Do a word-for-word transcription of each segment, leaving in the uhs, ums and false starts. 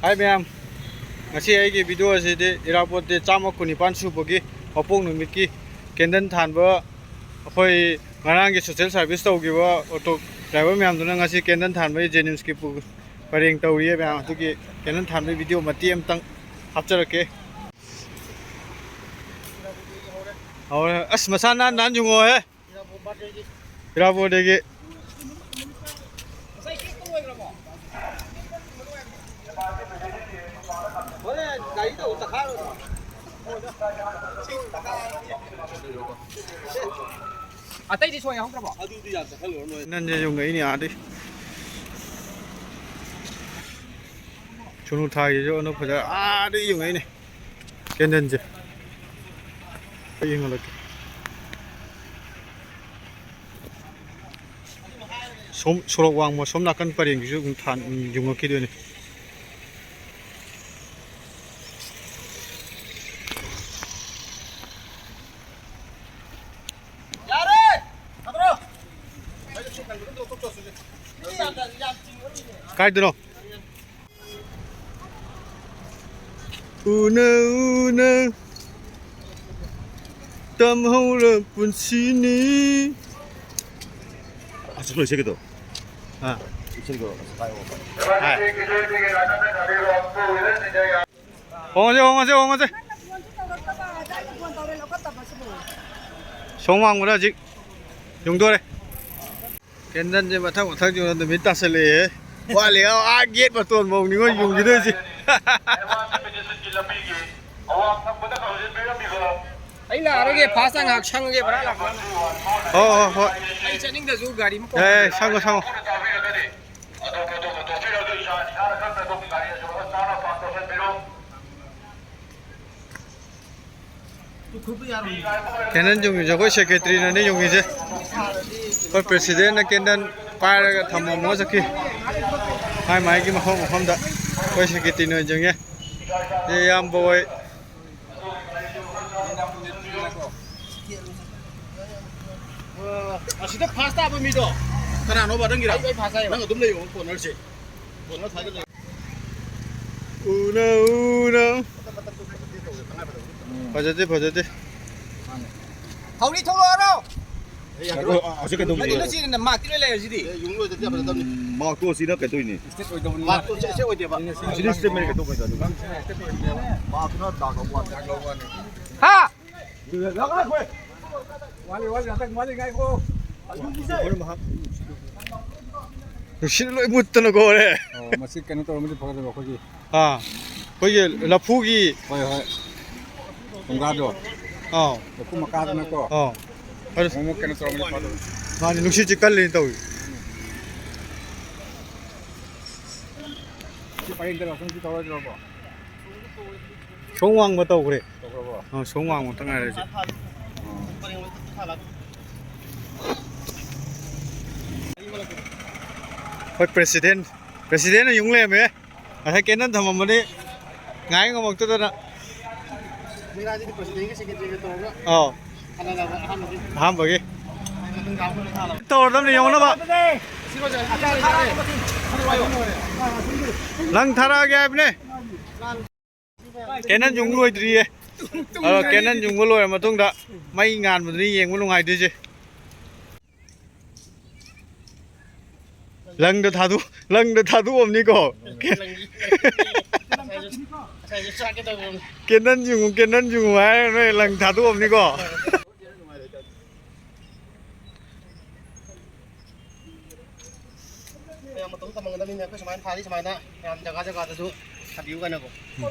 ꯍꯥꯏ ꯃꯌꯥꯝ, ꯉꯁꯤ ꯑꯩꯒꯤ ꯚꯤꯗꯤꯑꯣ ꯑꯁꯤꯗꯤ ꯏꯔꯥꯕꯣꯠ ꯗꯦ ꯆꯥꯝꯃ ꯀꯨꯟꯅꯤꯄꯥꯟ ꯁꯨꯕꯒꯤ ꯃꯄꯣꯛ ꯅꯨꯃꯤꯠꯀꯤ ꯀꯦꯟꯗꯜ ꯊꯥꯟꯕ, ꯑꯩꯈꯣꯏ ꯉꯔꯥꯡꯒꯤ ꯁꯣꯁꯦꯜ ꯁꯥꯔꯚꯤꯁ ꯇꯧꯈꯤꯕ ꯑꯣꯇꯣ ꯗ꯭ꯔꯥꯏꯚꯔ ꯃꯌꯥꯝꯗꯨꯅ ꯉꯁꯤ ꯀꯦꯟꯗꯜ ꯊꯥꯟꯕꯒꯤ ꯖꯦꯅꯤꯝꯁꯀꯤ ꯄꯨ-, ꯄꯔꯦꯡ ꯇꯧꯔꯤꯌꯦ ꯃꯌꯥꯝ꯫ ꯑꯗꯨꯒꯤ ꯀꯦꯟꯗꯜ ꯊꯥꯟꯕꯒꯤ ꯚꯤꯗꯤꯑꯣ ꯃꯇꯦꯛ ꯑꯃꯇꯪ ꯍꯥꯞꯆꯔꯛꯀꯦ꯫ ꯍꯧꯔꯦ꯫ ꯑꯁ, ꯃꯁꯥ ꯅꯥꯟ ꯅꯥꯟ ꯌꯨꯡꯉꯣꯍꯦ꯫ ꯏꯔꯥꯕꯣꯠꯇꯒꯤ꯫ ꯑꯇꯩꯗꯤ ꯁꯣꯏ ꯌꯥꯎꯗ꯭ꯔꯕꯣ? ꯅꯟꯁꯦ ꯌꯨꯡꯉꯛꯏꯅꯦ ꯑꯥꯗꯩ꯫ ꯁꯨꯅꯨ ꯊꯥꯒꯤꯁꯨ ꯑꯅꯧ ꯐꯖ ꯑꯥꯗꯩ ꯌꯨꯡꯉꯛꯏꯅꯦ꯫ ꯀꯦꯟꯗꯜꯁꯦ꯫ ꯑꯩ ꯌꯦꯡꯍꯜꯂꯛꯀꯦ꯫ ꯁꯣꯝ ꯁꯣꯔꯣꯛ ꯋꯥꯡꯃ ꯁꯣꯝ ꯅꯥꯀꯟ ꯄꯔꯦꯡꯒꯤꯁꯨ ꯑꯗꯨꯝ ꯊꯥꯟ-, ꯌꯨꯡꯉꯛꯈꯤꯗꯣꯏꯅꯦ꯫ ꯌꯥꯔꯦ! ꯊꯥꯗꯣꯔꯛꯑꯣ! ꯀꯥꯏꯗꯅꯣ? ꯎꯅ ꯎꯅ ꯇꯝꯍꯧꯔ ꯄꯨꯟꯁꯤꯅꯤ꯫ ꯑꯁ, ꯂꯣꯏꯁꯤꯒꯗꯣ꯫ ꯑꯥ꯫ ꯏꯁꯤꯡꯗꯣ ꯑꯁ ꯍꯥꯏꯌꯣ꯫ ꯍꯥꯏ꯫ ꯍꯣꯡꯉꯁꯦ, ꯍꯣꯡꯉꯁꯦ, ꯍꯣꯡꯉꯁꯦ꯫ ꯁꯣꯝ ꯋꯥꯡꯃꯗ ꯍꯧꯖꯤꯛ ꯌꯨꯡꯗꯣꯔꯦ꯫ ꯀꯦꯟꯗꯜꯁꯦ ꯃꯊꯪ ꯃꯊꯪ ꯌꯨꯡꯉ ꯅꯨꯃꯤꯠ ꯇꯥꯁꯜꯂꯛꯑꯦ꯫ ꯋꯥꯠꯂꯤ, ꯑꯥ ꯒꯦꯠ ꯃꯇꯣꯟꯐꯥꯎꯅꯤꯉꯣ ꯌꯨꯡꯈꯤꯗꯣꯏꯁꯦ꯫ ꯑꯩ ꯂꯥꯛꯑꯔꯣꯏꯒꯦ, ꯐꯥꯁꯇ ꯉꯥꯏꯍꯥꯛ ꯁꯪꯉꯒꯦ, ꯚꯔꯥ ꯂꯥꯛꯄ꯫ ꯍꯣꯏ, ꯍꯣꯏ, ꯍꯣꯏ꯫ ꯑꯩ ꯆꯠꯅꯤꯡꯗꯁꯨ ꯒꯥꯔꯤ ꯑꯃ ꯀꯧ-, ꯑꯦ, ꯁꯪꯉꯣ, ꯁꯪꯉꯣ꯫ ꯀꯦꯟꯗꯜ ꯌꯨꯡꯉꯤꯁꯦ ꯑꯩꯈꯣꯏ ꯁꯦꯀ꯭ꯔꯦꯇꯔꯤꯅꯅꯦ ꯌꯨꯡꯉꯤꯁꯦ꯫ ꯑꯩꯈꯣꯏ ꯄ꯭ꯔꯦꯁꯤꯗꯦꯟꯅ ꯀꯦꯟꯗꯜ ꯄꯥꯏꯔꯒ ꯊꯝꯃꯝꯃꯒ ꯆꯠꯈꯤ꯫ ꯃꯥꯏ ꯃꯥꯏꯒꯤ ꯃꯐꯝ ꯃꯐꯝꯗ ꯑꯩꯈꯣꯏ ꯁꯦꯀ꯭ꯔꯦꯇꯔꯤꯅ ꯌꯨꯡꯉꯦ꯫ ꯁꯤ ꯏꯌꯥꯝꯕ ꯍꯣꯏ꯫ ꯑꯁꯤꯗ ꯐꯥꯁ ꯇꯥꯕ ꯃꯤꯗꯣ ꯀꯅꯥꯅꯣꯕ ꯅꯪꯒꯤꯔꯣ? ꯑꯩ, ꯑꯩ ꯐꯥꯁ ꯇꯥꯏꯌꯦꯕ꯫ ꯅꯪ ꯑꯗꯨꯝ ꯂꯩꯌꯣ, ꯀꯣꯅꯔꯁꯦ꯫ ꯀꯣꯅꯔ ꯁ꯭ꯋꯥꯏꯗ ꯂꯩ꯫ ꯎꯅ ꯎꯅ꯫ ꯐꯖꯗꯦ, ꯐꯖꯗꯦ꯫ ꯊꯧꯔꯤ ꯊꯣꯛꯂꯛꯑꯔꯣ꯫ ꯍꯧꯖꯤꯛ ꯀꯩꯗꯧꯕ? ꯅꯠꯇꯦ, ꯅꯣꯏ ꯁꯤ ꯃꯥꯛꯇꯤ ꯂꯣꯏ ꯂꯩꯔꯦ ꯁꯤꯗꯤ꯫ ꯃꯥꯛꯇꯣ ꯁꯤꯅ ꯀꯩꯗꯧꯏꯅꯤ? ꯃꯥꯛꯇꯣ ꯁꯤ, ꯁꯤ ꯑꯣꯏꯗꯦꯕ꯫ ꯁꯤꯗꯤ ꯁ꯭ꯇꯦꯠꯃꯦꯟ ꯀꯩꯗꯧꯕ? ꯃꯥꯛꯇꯨꯅ ꯗꯥꯛ ꯂꯧꯕ ꯋꯥꯅꯤ꯫ ꯍꯥ? ꯋꯥꯠꯂꯤ, ꯋꯥꯠꯂꯤ, ꯉꯥꯛꯇꯪ ꯋꯥꯠꯂꯤ, ꯉꯥꯏꯈꯣ꯫ ꯅꯨꯡꯁꯤꯠ ꯂꯣꯏ ꯃꯨꯠꯇꯅꯀꯣ ꯍꯣꯔꯦꯟ꯫ ꯑꯣ, ꯃꯁꯤ ꯀꯩꯅꯣ ꯇꯧꯔꯝꯃꯗꯤ ꯐꯒꯗꯕ ꯑꯩꯈꯣꯏꯒꯤ꯫ ꯑꯥ, ꯑꯩꯈꯣꯏꯒꯤ ꯂꯐꯨꯒꯤ꯫ ꯍꯣꯏ, ꯍꯣꯏ꯫ ꯐꯨꯡꯒꯥꯗꯣ꯫ ꯑꯥ꯫ ꯂꯐꯨ ꯃꯀꯥꯗꯨꯅꯀꯣ꯫ ꯑꯥ꯫ ꯑꯗꯨ ꯑꯃꯨꯛ ꯀꯩꯅꯣ ꯇꯧꯔꯝꯃꯗꯤ ꯐꯒꯗꯕ꯫ ꯃꯥꯅꯤ, ꯅꯨꯡꯁꯤꯠꯁꯤ ꯀꯜꯂꯤꯅ ꯇꯧꯏ꯫ ꯁꯤ ꯄꯔꯦꯡꯗꯔꯣ, ꯁꯣꯝ ꯁꯤ ꯇꯧꯔꯣꯏꯗ꯭ꯔꯣꯕꯣ? ꯁꯣꯝ ꯋꯥꯡꯃ ꯇꯧꯈ꯭ꯔꯦ꯫ ꯇꯧꯈ꯭ꯔꯕꯣ? ꯑ, ꯁꯣꯝ ꯋꯥꯡꯃ ꯈꯛꯇ ꯉꯥꯏꯔꯦ ꯍꯧꯖꯤꯛ꯫ ꯑꯩꯈꯣꯏ ꯄ꯭ꯔꯦꯁꯤꯗꯦꯟ, ꯄ꯭ꯔꯦꯁꯤꯗꯦꯟꯅ ꯌꯨꯡ ꯂꯩꯔꯝꯃꯦ꯫ ꯉꯁꯥꯏ ꯀꯦꯟꯗꯜ ꯊꯝꯃꯝꯕꯅꯤ, ꯉꯥꯏ ꯉꯝꯃꯛꯇꯗꯅ꯫ ꯃꯤꯔꯥꯖꯤꯗꯤ ꯄ꯭ꯔꯦꯁꯤꯗꯦꯟꯒ ꯁꯦꯀ꯭ꯔꯦꯇꯔꯤꯒ ꯇꯧꯔꯒ ꯑꯧ꯫ ꯍꯜꯂꯛꯑꯕ ꯑꯍꯥꯟꯕꯒꯤ꯫ ꯑꯍꯥꯟꯕꯒꯤ꯫ ꯇꯧꯔꯗꯕꯅꯤ ꯌꯦꯡꯉꯨꯅꯕ꯫ ꯂꯪ ꯊꯥꯔꯛꯑꯒꯦ ꯍꯥꯏꯕꯅꯦ꯫ ꯀꯦꯟꯗꯜ ꯌꯨꯡ ꯂꯣꯏꯗ꯭ꯔꯤꯌꯦ꯫ ꯑꯗꯣ ꯀꯦꯟꯗꯜ ꯌꯨꯡꯕ ꯂꯣꯏꯔ ꯃꯇꯨꯡꯗ ꯃꯩ ꯉꯥꯟꯕꯗꯨꯅꯤ ꯌꯦꯡꯕ ꯅꯨꯡꯉꯥꯏꯗꯣꯏꯁꯦ꯫ ꯂꯪꯗ ꯊꯥꯗꯣꯛ-, ꯂꯪꯗ ꯊꯥꯗꯣꯛꯑꯝꯅꯤꯀꯣ꯫ ꯉꯁꯥꯏꯁꯨ ꯆꯥꯛꯀꯦ ꯇꯧꯕꯅꯤ꯫ ꯀꯦꯟꯗꯜ ꯌꯨꯡꯉꯨ, ꯀꯦꯟꯗꯜ ꯌꯨꯡꯉꯨ ꯍꯥꯏꯔ ꯅꯣꯏ ꯂꯪ ꯊꯥꯗꯣꯛꯑꯝꯅꯤꯀꯣ꯫ ꯃꯌꯥꯝ ꯃꯇꯧ ꯇꯝꯃꯝꯒꯗꯕꯅꯤꯅ ꯑꯩꯈꯣꯏ ꯁꯨꯃꯥꯏꯅ ꯊꯥꯔꯤ, ꯁꯨꯃꯥꯏꯅ ꯃꯌꯥꯝ ꯖꯒꯥ ꯖꯒꯥꯗꯁꯨ ꯊꯥꯕꯤꯌꯨ ꯀꯥꯏꯅꯀꯣ꯫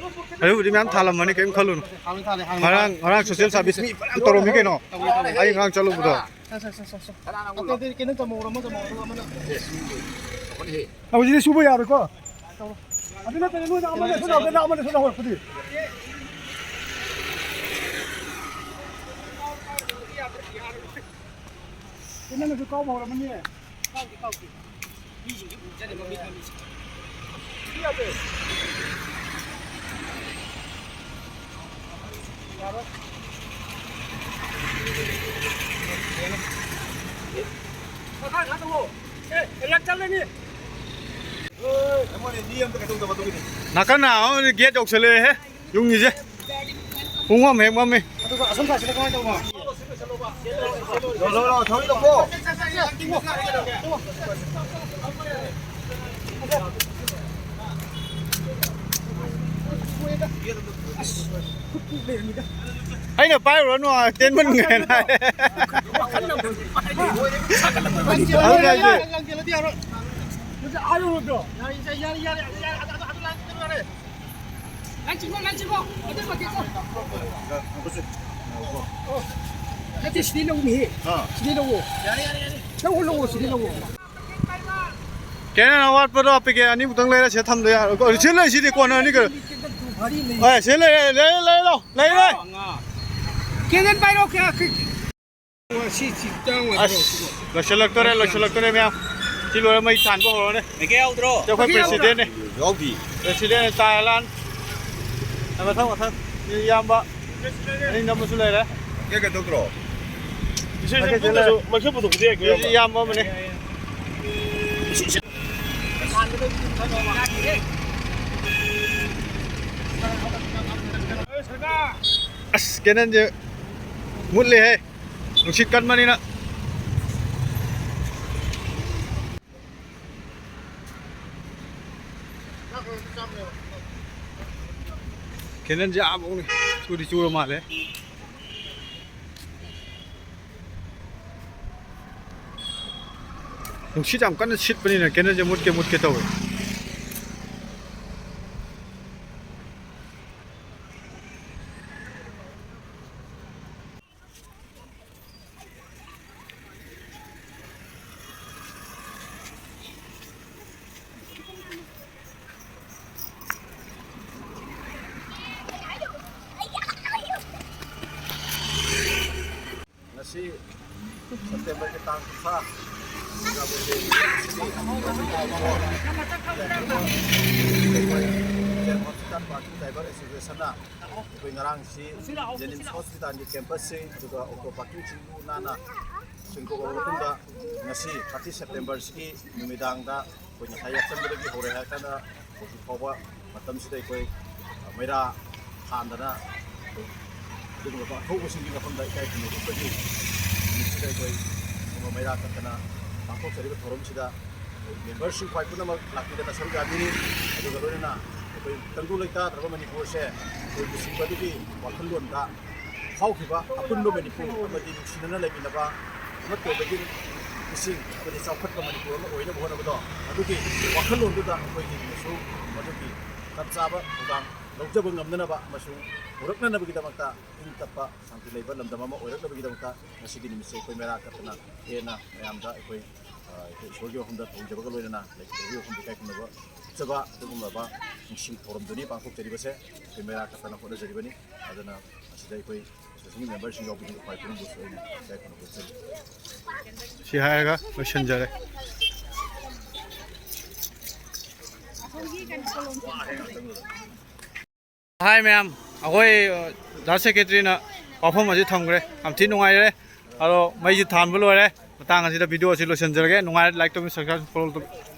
ꯑꯗꯨꯕꯨꯗꯤ ꯃꯌꯥꯝ ꯊꯥꯜꯂꯝꯃꯅꯤ, ꯀꯩꯝ ꯈꯜꯂꯨꯅꯨ꯫ ꯊꯥꯕꯅꯤ, ꯊꯥꯕꯅꯤ, ꯍꯥꯟꯅ ꯉꯔꯥꯡ, ꯉꯔꯥꯡ social service ꯃꯤ ꯐꯅꯌꯥꯝ ꯇꯧꯔꯝꯃꯤ ꯀꯩꯅꯣ꯫ ꯇꯧꯋꯦ, ꯇꯧꯋꯦ꯫ ꯑꯩ ꯉꯔꯥꯡ ꯆꯠꯂꯨꯕꯗꯣ꯫ ꯁꯦ, ꯁꯦ, ꯁꯦ, ꯁꯦ, ꯁꯦ꯫ ꯑꯇꯩ, ꯑꯇꯩ ꯀꯩꯅꯣ ꯆꯥꯃꯧꯔꯣ, ꯑꯃ ꯆꯥꯃꯧꯔꯣ, ꯑꯃꯅ꯫ ꯍꯧꯖꯤꯛꯇꯤ ꯁꯨꯕ ꯌꯥꯔꯣꯏꯀꯣ꯫ ꯑꯗꯨ ꯅꯠꯇ꯭ꯔꯗꯤ ꯅꯣꯏꯅ ꯑꯃꯅ ꯁꯣꯝꯗ ꯍꯧꯔꯛꯀꯅꯤ, ꯑꯃꯅ ꯁꯣꯝꯗ ꯍꯧꯔꯛꯄꯗꯤ꯫ ꯀꯩꯅꯣꯅꯁꯨ ꯀꯥꯎꯕ ꯍꯧꯔꯝꯃꯅꯤ꯫ ꯀꯥꯎꯗꯦ, ꯀꯥꯎꯗꯦ꯫ ꯃꯤꯁꯤꯡꯁꯤ ꯎꯕꯖꯥꯠꯅꯤ, ꯃꯃꯤꯠ ꯃꯃꯤꯠꯁꯦ꯫ ꯁꯤ ꯌꯥꯗꯦ꯫ ꯌꯥꯔꯣꯏ꯫ ꯃꯈꯥ ꯊꯥꯗꯣꯛꯑꯣ꯫ ꯑꯦ, ꯂꯪ ꯆꯠꯂꯅꯤ꯫ ꯑꯣꯏ꯫ ꯅꯥꯀꯟ ꯅꯥ ꯑꯃꯗꯤ ꯒꯦꯠ ꯌꯧꯁꯜꯂꯛꯑꯦꯍꯦ, ꯌꯨꯝꯒꯤꯁꯦ꯫ ꯄꯨꯡ ꯑꯃ ꯍꯦꯛ ꯃꯝꯃꯤ꯫ ꯑꯗꯨꯒ ꯑꯁꯣꯝ ꯁꯥꯏꯠꯁꯤꯅ ꯀꯃꯥꯏꯅ ꯇꯧꯕ? ꯂꯧ, ꯂꯧ, ꯂꯧ, ꯊꯧꯔꯤ ꯂꯧꯀꯣ꯫ ꯑꯩꯅ ꯄꯥꯏꯔꯨꯔꯅꯨ, ꯇꯦꯟꯃꯟꯈ꯭ꯔꯦꯅ ꯍꯥꯏ꯫ ꯑꯗꯨꯅ ꯑꯩꯁꯦ ꯅꯠꯇꯦ, ꯁꯤꯗꯤ ꯂꯧꯅꯤꯍꯦ꯫ ꯑꯥ꯫ ꯁꯤꯗꯤ ꯂꯧꯑꯣ꯫ ꯂꯧꯑꯣ, ꯂꯧꯑꯣ, ꯁꯤꯗꯤ ꯂꯧꯑꯣ꯫ ꯀꯦꯅꯦꯟ ꯑꯋꯥꯠꯄꯗꯣ ꯄꯦꯀꯦꯠ ꯑꯅꯤꯃꯨꯛꯇꯪ ꯂꯩꯔ ꯁꯤꯗ ꯊꯝꯗ ꯌꯥꯔꯣꯏ꯫ ꯑꯣ, ꯁꯤ ꯂꯩ, ꯁꯤꯗꯤ ꯀꯣꯟꯅꯔꯅꯤ ꯀꯩꯅꯣ꯫ ꯍꯣꯏ, ꯁꯤ ꯂꯩꯔꯦ, ꯂꯩꯔꯦ, ꯂꯩꯔꯦ, ꯂꯩꯔꯦ꯫ ꯀꯦꯅꯦꯟ ꯄꯥꯏꯔꯣ, ꯀꯌꯥ, ꯀ-, ꯁꯤ, ꯁꯤ ꯇꯥꯡ ꯑꯁ, ꯂꯣꯏꯁꯤꯜꯂꯛꯇꯣꯔꯦ, ꯂꯣꯏꯁꯤꯜꯂꯛꯇꯣꯔꯦ ꯃꯌꯥꯝ꯫ ꯁꯤ ꯂꯣꯏꯔ ꯃꯩ ꯊꯥꯟꯕ ꯍꯧꯔꯅꯤ꯫ ꯃꯦꯀꯦ ꯌꯥꯎꯗ꯭ꯔꯣ? ꯁꯤ ꯑꯩꯈꯣꯏ ꯄ꯭ꯔꯦꯁꯤꯗꯦꯟꯅꯦ꯫ ꯌꯥꯎꯗꯤ꯫ ꯄ꯭ꯔꯦꯁꯤꯗꯦꯟ ꯇꯥꯏꯂꯥꯟ꯫ ꯃꯊꯪ, ꯃꯊꯪ꯫ ꯏꯌꯥꯝꯕ꯫ ꯑꯅꯤ ꯅꯝꯕꯁꯨ ꯂꯩꯔꯦ꯫ ꯀꯦꯛ ꯀꯩꯗꯧꯗ꯭ꯔꯣ? ꯏꯁꯩ ꯁꯨꯝ ꯄꯨꯟꯗꯁꯨ ꯃꯩꯁꯨ ꯄꯨꯊꯣꯛꯄꯗꯤ ꯌꯥꯏ ꯀꯩꯅꯣ꯫ ꯁꯤꯁꯨ ꯏꯌꯥꯝꯕ ꯑꯃꯅꯦ꯫ ꯑꯁ, ꯀꯦꯅꯟꯁꯦ ꯃꯨꯠꯂꯦꯍꯦ, ꯅꯨꯡꯁꯤꯠ ꯀꯟꯕꯅꯤꯅ꯫ ꯀꯦꯅꯟꯁꯦ ꯑꯥꯐꯧꯅꯤ, ꯆꯨꯗꯤ ꯆꯨꯔ ꯃꯥꯜꯂꯦ꯫ ꯅꯨꯡꯁꯤꯠ ꯌꯥꯝ ꯀꯟꯅ ꯁꯤꯠꯄꯅꯤꯅ ꯀꯦꯅꯟꯁꯦ ꯃꯨꯠꯀꯦ ꯃꯨꯠꯀꯦ ꯇꯧꯋꯦ꯫ ꯉꯁꯤ ꯁꯦꯞꯇꯦꯝꯕꯔꯒꯤ ꯇꯥꯡ ꯀꯨꯟꯊ꯭ꯔꯥ, ꯑꯩꯈꯣꯏ ꯖꯦꯟ ꯍꯣꯁꯄꯤꯇꯥꯜ ꯄꯥꯔꯀꯤꯡ ꯗ꯭ꯔꯥꯏꯚꯔ ꯑꯦꯁꯣꯁꯤꯌꯦꯁꯟꯅ ꯑꯩꯈꯣꯏ ꯉꯔꯥꯡꯁꯤ ꯖꯦꯅꯤꯝꯁ ꯍꯣꯁꯄꯤꯇꯥꯜꯒꯤ ꯀꯦꯝꯄꯁꯁꯤꯡ, ꯑꯗꯨꯒ ꯑꯣꯛꯇꯣ ꯄꯥꯔꯀꯤꯡꯁꯤꯡꯕꯨ ꯅꯥꯟꯅ ꯁꯦꯡꯗꯣꯛꯂꯕ ꯃꯇꯨꯡꯗ, ꯉꯁꯤ ꯊꯥꯔꯇꯤ ꯁꯦꯞꯇꯦꯝꯕꯔꯁꯤꯒꯤ ꯅꯨꯃꯤꯗꯥꯡꯗ ꯑꯩꯈꯣꯏ ꯉꯁꯥꯏ ꯌꯥꯆꯪꯕꯗꯒꯤ ꯍꯧꯔꯦ ꯍꯥꯏꯔ ꯀꯥꯟꯗ ꯍꯧꯖꯤꯛ ꯐꯥꯎꯕ ꯃꯇꯝꯁꯤꯗ ꯑꯩꯈꯣꯏ, ꯑ, ꯃꯩꯔꯥ ꯊꯥꯟꯗꯅ ꯑꯗꯨꯒꯨꯝꯂꯕ ꯑꯊꯧꯕꯁꯤꯡꯒꯤ ꯃꯐꯝꯗ ꯏꯀꯥꯏ ꯈꯨꯝꯅꯕ ꯎꯠꯄꯒꯤ ꯅꯨꯃꯤꯠꯁꯤꯗ ꯑꯩꯈꯣꯏ ꯁꯤꯒꯨꯝꯕ ꯃꯩꯔꯥ ꯀꯠꯇꯅ ꯄꯥꯡꯊꯣꯛꯆꯔꯤꯕ ꯊꯧꯔꯝꯁꯤꯗ ꯑꯩꯈꯣꯏ ꯃꯦꯝꯕꯔꯁꯤꯡ ꯈ꯭ꯋꯥꯏ ꯄꯨꯝꯅꯃꯛ ꯂꯥꯛꯄꯤꯗꯅ ꯁꯔꯨꯛ ꯌꯥꯕꯤꯔꯤ꯫ ꯑꯗꯨꯒ ꯂꯣꯏꯅꯅ ꯑꯩꯈꯣꯏ ꯇꯪꯗꯨ ꯂꯩꯇꯥꯗ꯭ꯔꯕ ꯃꯅꯤꯄꯨꯔꯁꯦ ꯑꯩꯈꯣꯏ ꯂꯨꯆꯤꯡꯕ ꯑꯗꯨꯒꯤ ꯋꯥꯈꯜꯂꯣꯟꯗ ꯐꯥꯎꯈꯤꯕ ꯑꯄꯨꯟꯕ ꯃꯅꯤꯄꯨꯔ ꯑꯃꯗꯤ ꯅꯨꯡꯁꯤꯅꯅ ꯂꯩꯃꯤꯟꯅꯕ ꯑꯃꯠꯇ ꯑꯣꯏꯕꯒꯤ ꯃꯤꯁꯤꯡ ꯑꯃꯗꯤ ꯆꯥꯎꯈꯠꯄ ꯃꯅꯤꯄꯨꯔ ꯑꯃ ꯑꯣꯏꯅꯕ ꯍꯣꯠꯅꯕꯗꯣ ꯑꯗꯨꯒꯤ ꯋꯥꯈꯜꯂꯣꯟꯗꯨꯗ ꯑꯩꯈꯣꯏꯒꯤꯅꯁꯨ ꯃꯗꯨꯒꯤ ꯆꯞ ꯆꯥꯕ ꯊꯧꯗꯥꯡ ꯂꯧꯖꯕ ꯉꯝꯅꯅꯕ ꯑꯃꯁꯨꯡ ꯄꯨꯔꯛꯅꯅꯕꯒꯤꯗꯃꯛꯇ ꯏꯪ ꯇꯞꯄ ꯁꯥꯟꯇꯤ ꯂꯩꯕ ꯂꯝꯗꯝ ꯑꯃ ꯑꯣꯏꯔꯛꯅꯕꯒꯤꯗꯃꯛꯇ ꯉꯁꯤꯒꯤ ꯅꯨꯃꯤꯠꯁꯦ ꯑꯩꯈꯣꯏ ꯃꯩꯔꯥ ꯀꯠꯇꯅ ꯍꯦꯟꯅ ꯃꯌꯥꯝꯗ ꯑꯩꯈꯣꯏ, ꯑ, ꯑꯩꯈꯣꯏ ꯏꯁꯣꯔꯒꯤ ꯋꯥꯐꯝꯗ ꯊꯧꯖꯕꯒ ꯂꯣꯏꯅꯅ ꯂꯩꯇꯦꯡꯕꯒꯤ ꯋꯥꯐꯝꯗ ꯏꯀꯥꯏ ꯈꯨꯝꯅꯕ ꯎꯠꯆꯕ ꯑꯗꯨꯒꯨꯝꯂꯕ ꯅꯤꯡꯁꯤꯡ ꯊꯧꯔꯝꯗꯨꯅꯤ ꯄꯥꯡꯊꯣꯛꯆꯔꯤꯕꯁꯦ꯫ ꯑꯩꯈꯣꯏ ꯃꯩꯔꯥ ꯀꯠꯇꯅ ꯍꯣꯠꯅꯖꯔꯤꯕꯅꯤ꯫ ꯑꯗꯨꯅ ꯃꯁꯤꯗ ꯑꯩꯈꯣꯏ ꯑꯦꯁꯣꯁꯤꯌꯦꯁꯟꯒꯤ ꯃꯦꯝꯕꯔꯁꯤꯡ ꯌꯥꯎꯕꯤꯔꯤꯕ ꯈ꯭ꯋꯥꯏ ꯄꯨꯝꯅꯃꯛꯄꯨꯁꯨ ꯑꯩꯅ ꯏꯀꯥꯏ ꯈꯨꯝꯅꯕ ꯎꯠꯆꯔꯤ꯫ ꯁꯤ ꯍꯥꯏꯔꯒ ꯂꯣꯏꯁꯤꯟꯖꯔꯦ꯫ ꯍꯥꯏ ꯃꯌꯥꯝ, ꯑꯩꯈꯣꯏ, ꯑ, ꯖꯦꯅꯔꯦꯜ ꯁꯦꯀ꯭ꯔꯦꯇꯔꯤꯅ ꯋꯥꯐꯝ ꯑꯁꯤ ꯊꯝꯈ꯭ꯔꯦ꯫ ꯌꯥꯝ ꯊꯤ ꯅꯨꯡꯉꯥꯏꯔꯦ꯫ ꯑꯗꯣ ꯃꯩꯁꯤ ꯊꯥꯟꯕ ꯂꯣꯏꯔꯦ꯫ ꯃꯇꯥꯡ ꯑꯁꯤꯗ ꯚꯤꯗꯤꯑꯣ ꯑꯁꯤ ꯂꯣꯏꯁꯤꯟꯖꯔꯒꯦ꯫ ꯅꯨꯡꯉꯥꯏꯔꯦ, like ꯇꯧꯕꯤꯌꯨ, subscribe, follow ꯇꯧꯕꯤꯌꯨ꯫